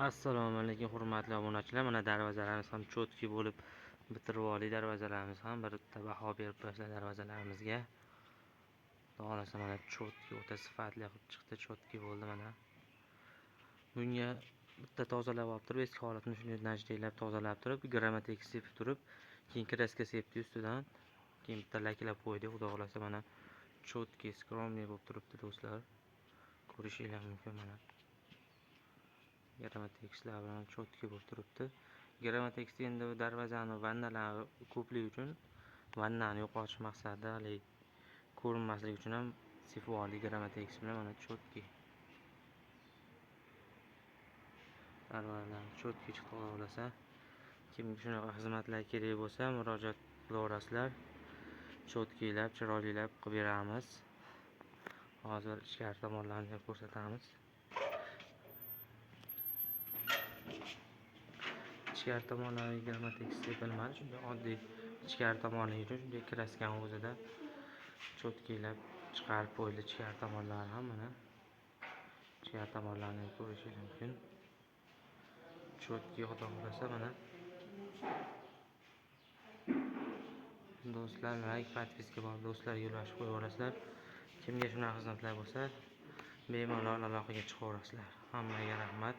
Assalomu alaykum hurmatli obunachilar. Mana darvozalarimiz ham cho'tki bo'lib bitirib oldik. Darvozalarimiz ham bir bitta baho berib qo'yasizlar darvozalarimizga. Xudo xohlasa mana cho'tki o'ta sifatli qilib chiqdi, cho'tki bo'ldi mana. Bunga bitta tozalab olib turib, eski holatini shunday najdaylab tozalab turib, grammatek sepib turib, keyin kraska sepdi ustidan, keyin bitta laklab qo'ydik. Xudo xohlasa mana cho'tki, skromniy bo'lib turibdi do'stlar. Ko'rishinglar mumkin mana. Grammatekslar bilan cho'tki bo'lib turibdi. Grammatex endi darvozani vannalar ko'pligi uchun vannani yo'qotish maqsadida haligi ko'rinmasligi uchun ham sepib oldik grammatex bilan mana cho'tki. Darvozalar cho'tki chiqdi xudo xohlasa. Kimga shunaqa xizmatlar kerak bo'lsa murojaat qilaverasizlar. Cho'tkilab, chiroylilab qilib beramiz. Hozir ichkari tomonlarni ham ko'rsatamiz. Ichkari tomonlari grammatex sepilmadi, shunday oddiy ichkari tomoni uchun shunday kraskani o'zida cho'tkilab chiqarib qo'yildi ichkari tomonlari ham mana. Ichkari tomonlarini ham ko'rishingiz mumkin. Cho'tki xudo xohlasa mana. Do'stlar, like, podpiska bor do'stlarga ulashib qo'yaverasizlar. Kimga shunaqa xizmatlar bo'lsa, bemalol aloqaga chiqaverasizlar. Hammaga rahmat.